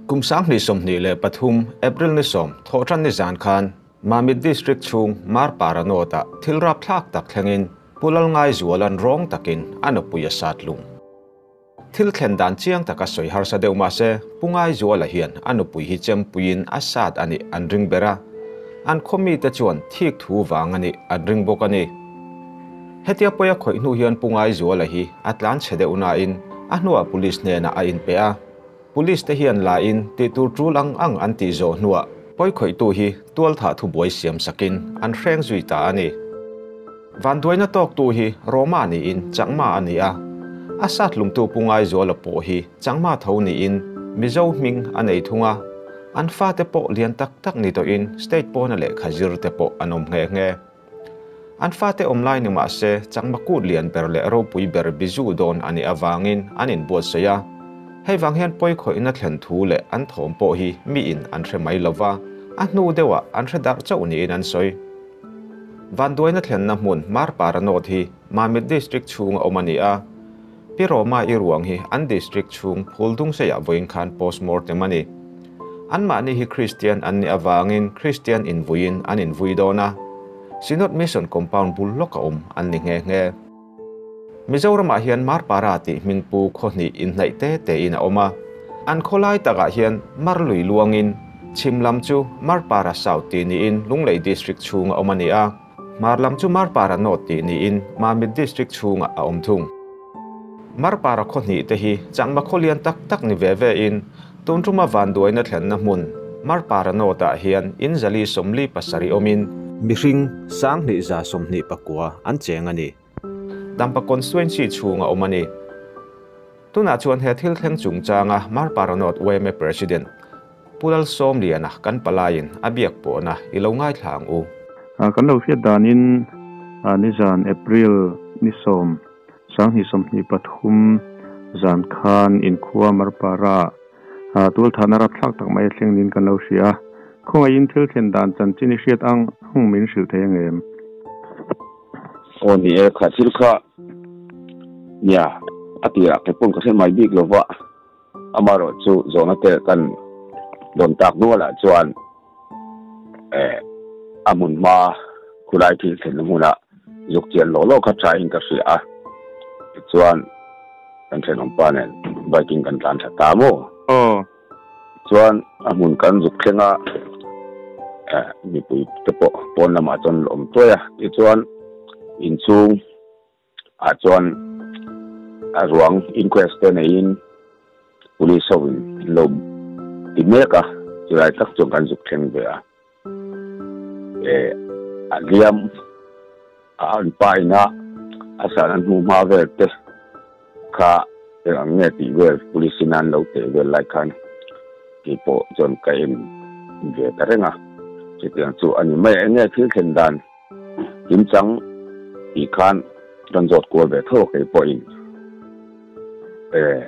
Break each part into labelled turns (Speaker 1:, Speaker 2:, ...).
Speaker 1: Kum 2023 April ni 10 thawhtan ni zan khan Mamit District chhung Marpara North-ah thil rapthlak tak thlengin Pu Lalngaizuala'n rawng takin a nupui a sat lung. Thil thlen dan chiang taka sawi harsa deuh mah se Pu Ngaizuala hian a nupui hi chempuiin a sat a nih an ring ber a, an khaw mite chuan thik thu vang a nih an ring bawk a ni. Hetia pawi a khawih hnu hian Pu Ngaizuala hi a tlan chhe deuh nain a hnuah Police hnenah a inpe a. Police te hian la in tih tur tul ang ang an tih zawh hnuah pawi khawihtu hi tualthah thubuai siam sakin an hreng zui ta a ni. Vanduaina tawktu hi Roma niin Changma a ni a, a sathlumtu Pu Ngaizuala pawh hi Changma tho niin Mizo hming a nei thung a, an fate pawh lian tak tak ni tawhin state pawna lehkha zir te pawh an awm nghe nghe. An fate awm lai ni mah se, changma kut lian ber leh ropui ber bizu dawn a nih avangin an inbuatsaih a. Hei vang hian pawi khawihna thlen thu leh an thawm pawh hi miin an hre mai lo va, a hnu deuhah an hre darh chauh niin an sawi. Vanduaina thlenna hmun Marpara North hi Mamit District chhunga awm a ni a. Pi Roma i ruang hi an district chhung Phuldungseiah vawiin khan postmortem a ni. Anmahni hi Kristian an nih avangin Kristian invuiin an invui dawn a, Synod Mission compound bul lawka awm an ni nghe nghe. Mizoramah hian Marpara tih hmingpu khaw hnih inhnaih te tein a awm a, an khawlai takah hian Mar lui luangin chhim lam chu Marpara South tih niin Lunglei District chhunga awm a ni a. Hmar lam chu Marpara North tih niin Mamit District chhungah a awm thung. Marpara khaw hnih te hi changma khaw lian tak tak ni ve ve in tun tuma vanduaina thlenna hmun Marpara North ah hian in 447 awmin mihring 2129 an cheng a ni. Dampa Constituency chhunga awm a ni. Tunah chuan he thil thleng chungchanga Marpara North yma President Pu Lalsawmliana kan palaiin a biak pawhna i lo ngaithla ang u.
Speaker 2: Kan lo hriat danin nizan April ni 10, 2023 zan khan inkhua Marpara tualthahna rapthlak tak mai a thleng niin kan lo hria a. Khawngaihin thil thlen dan chanchin i hriat ang ang min hrilh thei ang em?
Speaker 3: Aw ni e, kha thil kha nia a tirah ke pawn ka hre mai bik lova. Amaherawh chu zawhna te kan dawn tak nualah chuan eh a hmun hma khulai thil thlenna hmunah zuk chian lawh lawh kha tha in ka hria a, tichuan kan thenawmpa nen bike in kan tlan tha ta maw?
Speaker 2: Aw.
Speaker 3: Chuan a hmun kan zuk thleng a, eh mipui te pawh pawn lamah chuan an awm tuai a, tichuan inchhung ah chuan a ruang inquest te neiin police ho in an lo ti mek a, chulai tak chuan kan zuk thleng ve a, eh a hliam a an pa ina a san an hmuh hma vel te kha eng ang nge tih vel police in an lo teh vel lai khan keipawh chuan ka en ve ta reng a, chutiang chu a ni mai a, eng nge thil thlen dan. Kimchang tih khan kan zawt kual ve tho a kei pawhin eh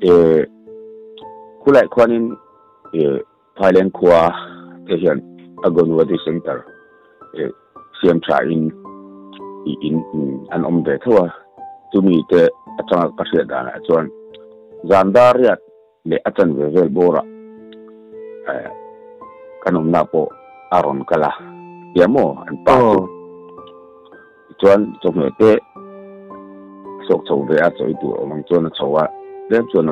Speaker 3: eh khulai khuanin eh Thailand khua te hian Agonwadi Center eh siam tha in in an awm ve tho a, chumi te atanga ka hriat danah chuan zan dar riat leh a chanve vel bawrah eh kan awmna pawh a rawn kal a tia maw an pa chu tichuan chawhmeh te a sawk chho ve a chawi tur awm ang chuan a chho a tlem chuan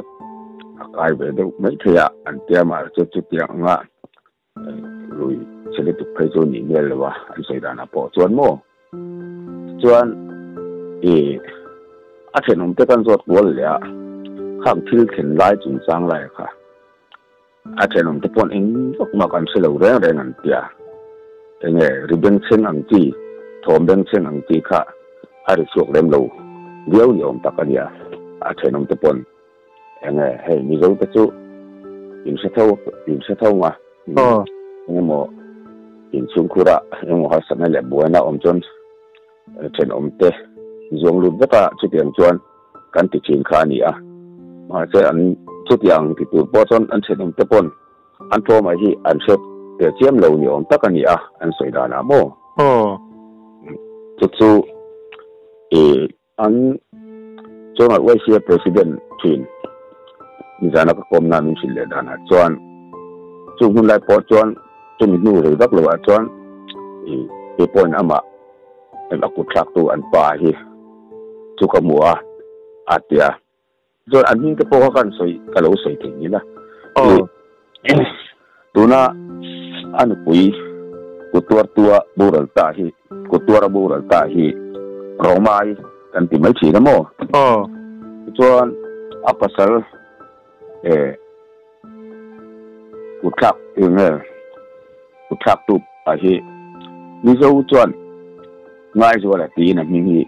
Speaker 3: a kai ve deuh mai thei a an tia mah chu chutiang anga Lui chhe lutuk phei chu nih hmel lo a, an sawi danah pawh chuan maw? Chuan i a thenawm te kan zawt kual leh a, khang thil thlen lai chungchang lai kha a thenawm te pawn eng vak mah kan hre lo reng reng an tia. Enge ri bengchheng ang chi, thawm bengchheng ang chi kha a ri chhuak lem lo viau ni awm tak a nia, a thenawm te pawn. Enge hei Mizo te chu in hre tho in hre tho nga engemaw inchhungkhur ah engemaw harsatna leh buaina awm chuan thenawm te zuang lut vek a chutiang chuan kan ti thin kha a ni a mahse an chutiang ti tur pawh chuan an thenawm te pawn an tlawmah hi an hre teh chiam lo ni awm tak a ni a an sawi danah maw chu chu ih. An chuan YCA President thin Nizana ka kawmna min hrilh leh danah chuan chung hun lai pawh chuan chumi hnu rei vak loah chuan ih kei pawhin amah a kut thlaktu an pa hi chu ka hmu a a ti a. Chuan an hming te pawh kha kan sawi ka lo sawi thei nil a. Ih tuna a nupui kut tuartua boral ta hi kut tuara boral ta hi Romai kan ti mai thin a maw? Tichuan a pasal eh kut thlak eng nge kut thlak tu ah hi Mizo chuan Ngaizuala tiin a hming hi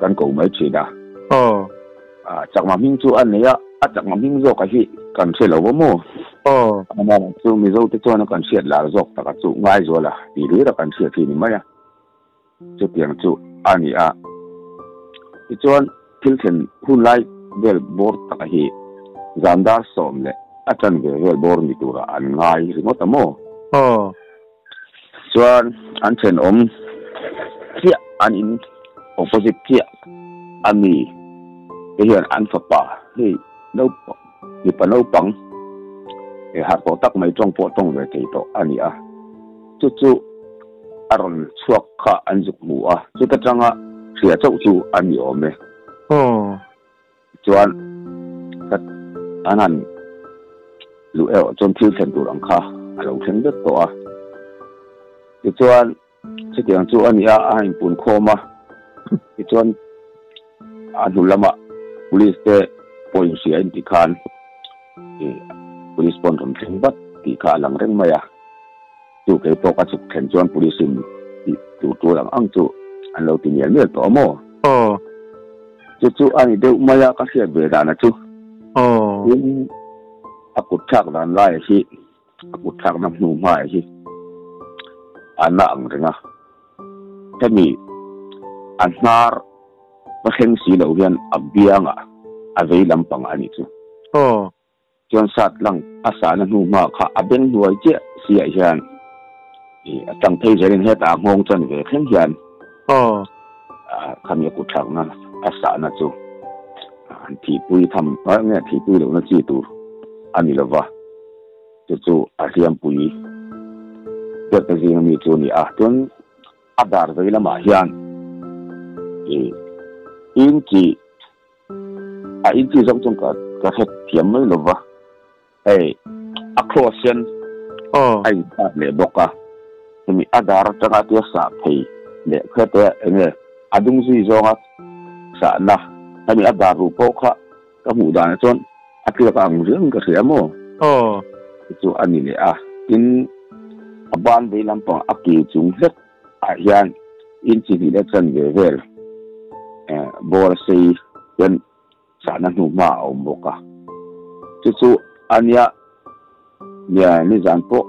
Speaker 3: kan ko mai thin a. Chakma hming chu a nei a, a chakma hming zawk a hi kan hre lo va maw? Amah chu Mizo te chuan a kan hriat lar zawk tak a chu Ngaizuala tih hlir a kan hriat hi ni mai a. Chutiang chu a ni a. Tichuan thil thlen hun lai vel bawr taka hi zan dar sawm leh a chanve vel bawr ni turah an ngai ringawt a maw? Chuan an thenawm chiah an in opposite chiah a mi te hian an fapa hei naupang mipa naupang eh harh tawh tak mai tawng pawh tawng ve thei tawh a ni a. Chu chu a rawn chhuak kha an zuk hmu a, chuta tanga hria chauh chu a ni awm e. Chuan ka an han luh erawh chuan thil thlen tur ang kha a lo thleng vek tawh a. Tichuan chutiang chu a ni a, a han inpun khawm a. Tichuan a hnu lamah police te pawh inhria in ti khan ih police pawn rawn thleng vat tih kha a lang reng mai a. Chu kei pawh ka chhuk thlen chuan police in tih tur tur ang ang chu an lo ti mial mial tawh a maw?
Speaker 2: Aw.
Speaker 3: Chu chu a ni deuh mai a ka hriat ve dan a chu.
Speaker 2: Aw.
Speaker 3: Tin a kut thlak dan lai hi a kut thlak na hnu hma hi a na ang reng a. Hemi a hnar va thleng si lo hian a biang ah a vei lampang a ni chu.
Speaker 2: Aw.
Speaker 3: Chuan sat lang a sahna hnu hma kha a beng hnuai chiah siah hian ih a tang phei zelin hetah a nghawng chan ve thleng hian khami a kut thlakna a sahna chu an thihpui tham nge thihpui lohna chi tur a ni lova chu chu a hliampui pek te zinga mi chu a ni a. Chuan a dar vei lamah hian ih inchi A inti zawng chuan ka ka hre thiam mai lo va, hei a cross hian a intat leh bawk a, hemi a dar atanga tia sah phei leh kha te eng nge a dung zui zawnga sahna hemi a dar ruh pawh kha ka hmuh danah chuan a tliak ang riang ka hria maw? Chu a ni leh a, tin a ban vei lampang a kil chung hlek ah hian inchi hnih leh chanve vel bawr sei hian sahna hnu hma a awm bawk a. Chu chu a nia nia nizan pawh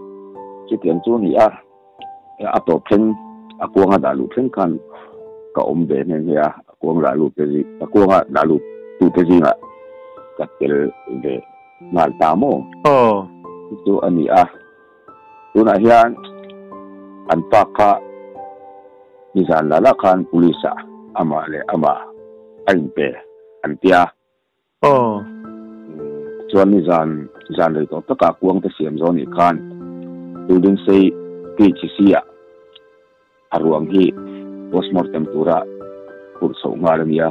Speaker 3: chutiang chu a ni a, a tawp thleng a kuanga dah luh thleng khan ka awm ve nghe nghe a, a kuang dah lut te zing a kuanga dah lut tute zingah ka tel ve nghal ta maw? Chu chu a ni a. Tunah hian an pa kha nizan la la khan police ah amah leh amah a inpe an tia.
Speaker 2: Aw.
Speaker 3: Chuan nizan zan rei tawh takah kuang te siam zawh nih khan building sei PHC ah a ruang hi postmortem tura phurh chhoh nghal a nia.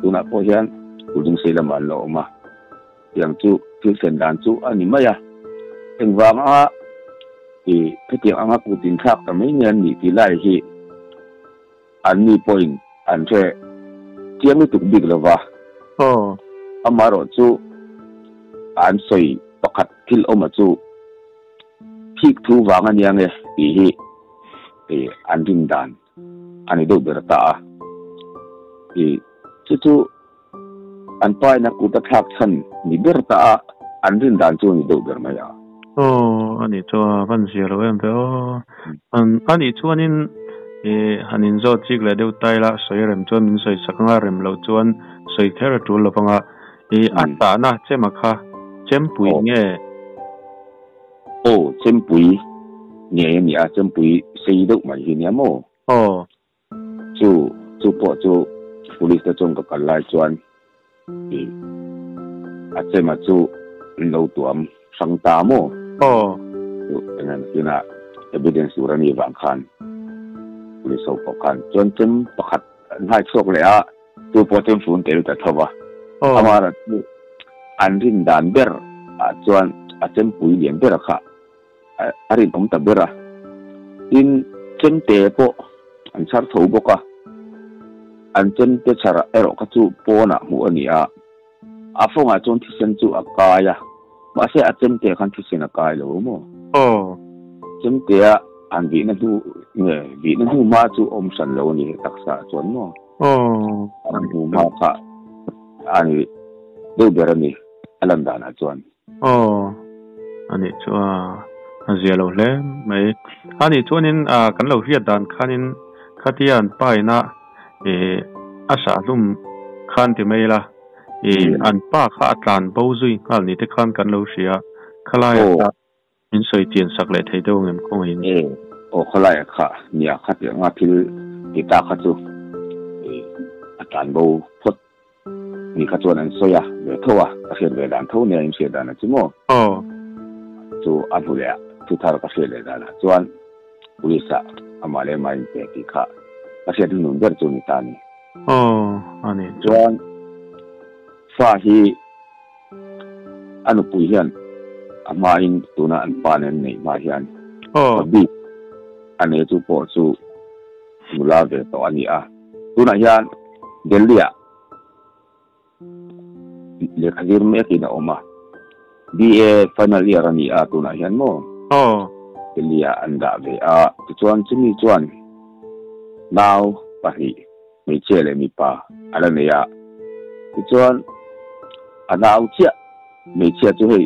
Speaker 3: Tunah pawh hian building sei lamah an la awm a. Tiang chu thil thlen dan chu a ni mai a. Engvanga i hetiang anga kut inthlak ta mai nge an nih tih lai hi an ni pawhin an hre chiang lutuk bik lo va. Amaherawh chu an sawi pakhat thil awma chu thik thu vang a nia nge tih hi an rin dan a ni deuh ber ta a. Chu chu An paina kut a thlak chhan ni ber ta a, an rin dan chu a ni deuh ber mai a.
Speaker 2: Aw, a nih chu a van zia lo em ve aw. A nih chuanin ih han inzawt chik leh deuh ta ila sawi rem chuan min sawi sak anga rem loh chuan sawi kher a tul lo vang a. Ih a tahna chema kha chempui nge?
Speaker 3: Aw, chempui ngei a ni a, chempui sei deuh mai hi nia maw?
Speaker 2: Aw.
Speaker 3: Chu chu pawh chu police te chuan ka kal lai chuan ih A chema chu an lo tuam hrang ta maw?
Speaker 2: Aw.
Speaker 3: Chu engan kina evidence tur a nih vang khan police ho pawh khan chuan chem pakhat an hai chhuak leh a, chu pawh chem fun tel ta tho va.
Speaker 2: Aw.
Speaker 3: Amaherawhchu an rin dan ber ah chuan a chempui lian ber kha a rinawm ta ber a, tin chemte pawh an chhar tho bawk a, an chemte chhar erawh kha chu pawnah hmuh a ni a, a fawngah chuan thisen chu a kai a, mahse a chemte khan thisen a kai lo maw?
Speaker 2: Aw.
Speaker 3: Chemtea an vihna hnu nge vihna hnu hma chu awm hran lo a ni taksa ah chuan maw?
Speaker 2: Aw.
Speaker 3: An hnu hma kha a ni deuh ber a ni a lan danah chuan.
Speaker 2: Aw, a nih chu a, a zia lo hle mai. A nih chuanin ah kan lo hriat dan khanin khatia an pa ina ih a sahhlum khan ti mai ila ih an pa kha a tlan bo zui nghal ni te khan kan lo hria khalai ah kha min sawi chian sak leh thei deuh angem khawngaih in.
Speaker 3: E, aw khawlai ah kha nia khatiang a thil ti ta kha chu ih a tlan bo phawt. Ni kha chuan an sawi a, ve tho a, ka hriat ve dan tho nia in hriat dan a chu maw?
Speaker 2: Aw.
Speaker 3: Chu a hnu leh a, thu thar ka hriat leh danah chuan Police ah amah leh amah in pe tih kha ka hriat hnunun ber chu ni ta a ni.
Speaker 2: Aw, a ni
Speaker 3: chu. Chuan fa hi a nupui hian a hmain tuna an pa nen neih hma hian
Speaker 2: Aw.
Speaker 3: fa bik a nei chu pawh chu nula ve tawh a ni a. Tunah hian Delhi-ah lehkha zir mekin a awm a, BA final year a ni a tunah hian maw?
Speaker 2: Aw.
Speaker 3: Delhi-ah an dah ve a, tichuan chumi chuan nau pahnih, hmeichhia leh mipa a la nei a, tichuan a nau chiah hmeichhia chu hei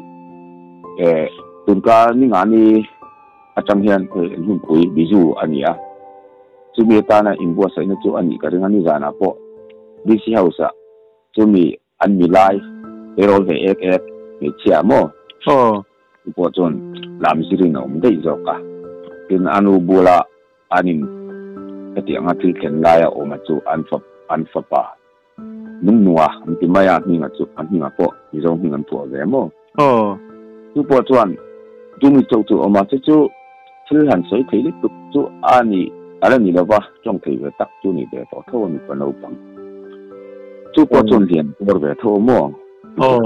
Speaker 3: eh tunka ni nga ni atang hian hei an hunpui Bizu a ni a. Chumi atana inbuatsaihna chu a nih ka ring a, nizanah pawh DC House-ah chumi an mi lai eirawl ve ek ek hmeichhia maw?
Speaker 2: Aw.
Speaker 3: Chu pawh chuan lam zirin a awm daih zawk a, tin a nu bula an in hetianga thil thlen laia awm a chu an fa an fapa nungnunga an ti mai a, hminga chu a hminga pawh Mizo hming an phuah ve maw?
Speaker 2: Aw.
Speaker 3: Chu pawh chuan Dumi chauh chu a awm a, chu chu thil han sawi thei lutuk chu a ni a la ni lova, tawng thei ve tak chu ni ve tawh tho a mipa naupang. Chu pawh chuan lian bawr ve tho a maw?
Speaker 2: Aw,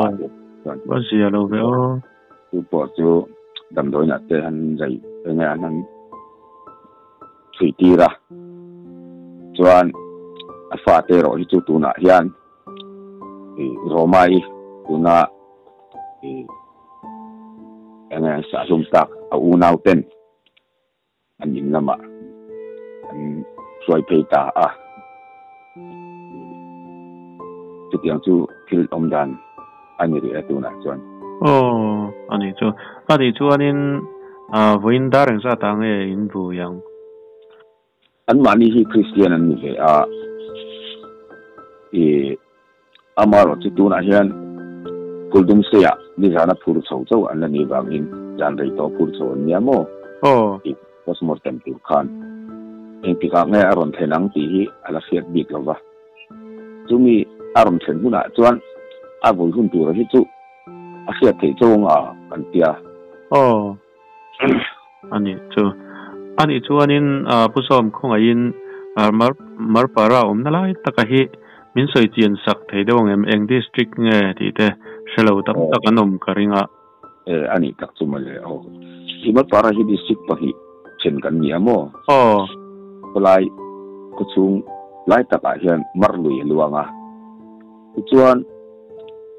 Speaker 2: a zia lo ve aw.
Speaker 3: Chu pawh chu damdawiinah te han zai eng nge an han chhui tir a, chuan a fate erawh hi chu tunah hian Roma-i tuna eng nge an sahhlum tak a unau ten an in lamah an hruai phei ta a, chutiang chu thil awm dan a ni rih e tunah chuan.
Speaker 2: Aw, a nih chu. A nih chuanin vawiin dar engzat ah nge in vui ang?
Speaker 3: Anmahni hi Kristian an ni ve a, i amaherawh chu tunah hian Kuldumseiah nizana phur chho chauh an la nih vangin zan rei tawh phur chho an nia maw?
Speaker 2: Aw.
Speaker 3: Tih postmortem tur khan engtikah nge a rawn thlen ang tih hi a la hriat bik lo va. Chumi a rawn thlen hunah chuan a vui hun tura hi chu a hriat theih chauh ang a kan tia.
Speaker 2: Aw. A nih chu. A nih chuanin Pu Sawm khawngaihin Mar Marpara awmna lai taka hi min sawi chian sak thei deuh ang em? Eng district nge tih te hre lo tam tak an awm ka ring a.
Speaker 3: E, a nih tak chu mawle aw. I Marpara hi district pahnih then kan ni a maw?
Speaker 2: Aw.
Speaker 3: Khawlai khawchhung lai takah hian Marlui a luang a. Tichuan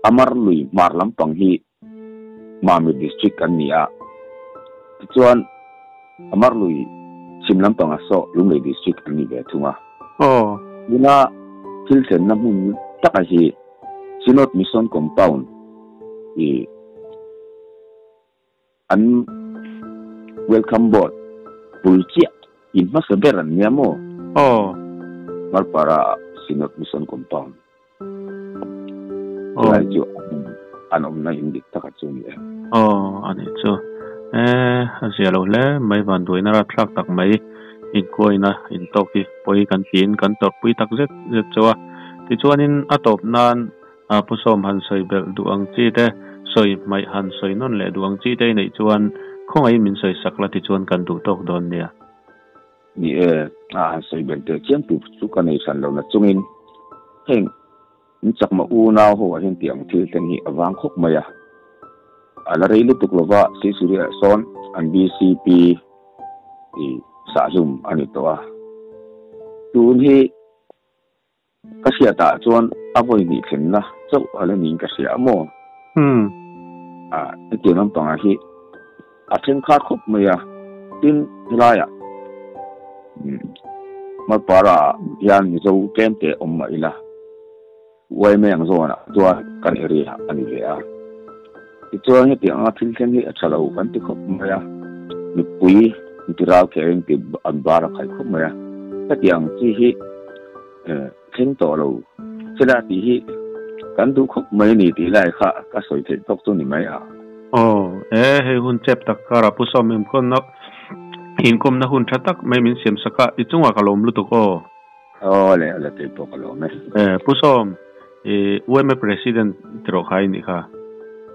Speaker 3: a Marlui hmar lampang hi Mamit District kan ni a, tichuan Amarlui chhim lampanga saw Lunglei District an ni ve thung a.
Speaker 2: Aw.
Speaker 3: Tuna thil thlenna hmun taka hi Synod Mission Compound i an Welcome Board bul chiah in hmasa ber an nia maw?
Speaker 2: Aw.
Speaker 3: Marpara Synod Mission Compound. Chulai chu an awmna in dik taka chu a ni e.
Speaker 2: Aw, a nih chu. E, a zia lo hle mai, vanduaina rapthlak tak mai inkuaina intawk hi pawi kan tiin kan tawrhpui tak zet zet chu a. Tichuanin a tawp nan A Pu Sawm han sawi belh duh ang chi te, sawi hmaih han sawi nawn leh duh ang chi te i neih chuan khawngaihin min sawi sak la tichuan kan duh tawk dawn nia.
Speaker 3: Ni e, a han sawi belh teh chiam tur chu ka nei hran lo na chungin heng in chakma unau ho ah hian tiang thil thleng hi a vang khawp mai a. A la rei lutuk lova Sisuri ah sawn an BCP i sahhlum a ni tawh a. Tun hi Ka hriatah chuan a vawi hnih thlenna chauh a la niin ka hria a maw?
Speaker 2: Umm.
Speaker 3: Ah, hetiang lampangah hi a thleng khar khawp mai a, tin helaiah umm Malpara hian Mizo tlem te awm mah ila, Uaime ang zawnah chuan kan area a ni ve a. Tichuan hetiang anga thil thleng hi a tha lo kan ti khawp mai a, mipui inti ral kherin ti an bar a khaih khawp mai a, hetiang chi hi thleng tawh lo sela tih hi kan duh khawp mai a ni tih lai kha ka sawi theih tawk chu ni mai a.
Speaker 2: Aw, e hei hun chep tak karah Pu Sawm inkawmna inkawmna hun tha tak mai min siam sak a, i chungah ka lawm lutuk aw.
Speaker 3: Aw le, a la tei pawh ka lawm e.
Speaker 2: E Pu Sawm, i UMA President tiraw kha i nih kha?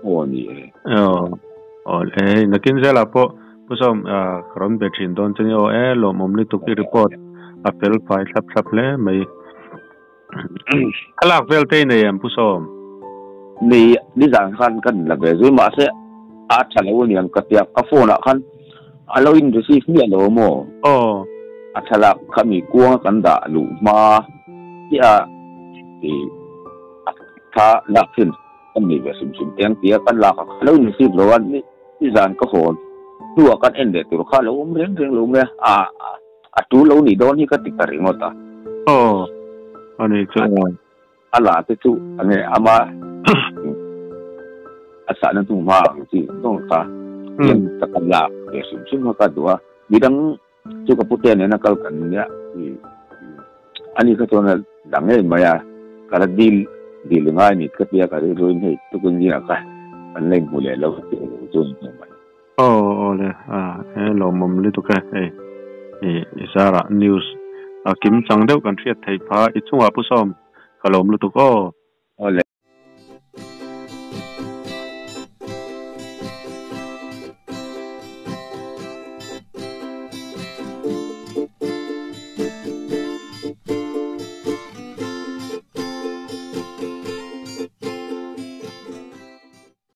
Speaker 3: Aw ni e.
Speaker 2: Aw, aw le hei nakin zelah pawh Pu Sawm ka rawn be thin dawn che ni aw e lawmawm lutuk i report a fel fai thlap thlap hle mai. Thlalak vel te i nei em Pu Sawm?
Speaker 3: Nei, nizan khan kan la ve zui mahse a tha lo aniang ka tia ka phone ah khan a lo in receive miah lo maw?
Speaker 2: Aw.
Speaker 3: A thlalak kha mi kuanga kan dah luh hma chiah a i a thla lak thin kan nei ve hrim hrim te ang tia kan lak a kha lo in receive lo a nizan ka hawn hnuah kan en leh tur kha a lo awm reng reng lo mai a a tul lo nih dawn hi ka ti ta ringawt a.
Speaker 2: Aw, a ni chu.
Speaker 3: A la te chu a nge ama a sahna hnu hma ang chi zawng kha tiang taka lak ve hrim hrim kha ka duh a. Midang chu ka pute nena kal kan nia ani kha chuan a la ngei mai a, ka la dil dil ngai ni ka tia ka rilruin hei tukin zingah kha kan la inhmu leh lo tih chu a inhmu mai.
Speaker 2: Aw aw le a he lawmawm lutuk e hei i i zarah news a kim chang deuh kan hriat theih pha i chungah Pu Sawm ka lawm lutuk aw.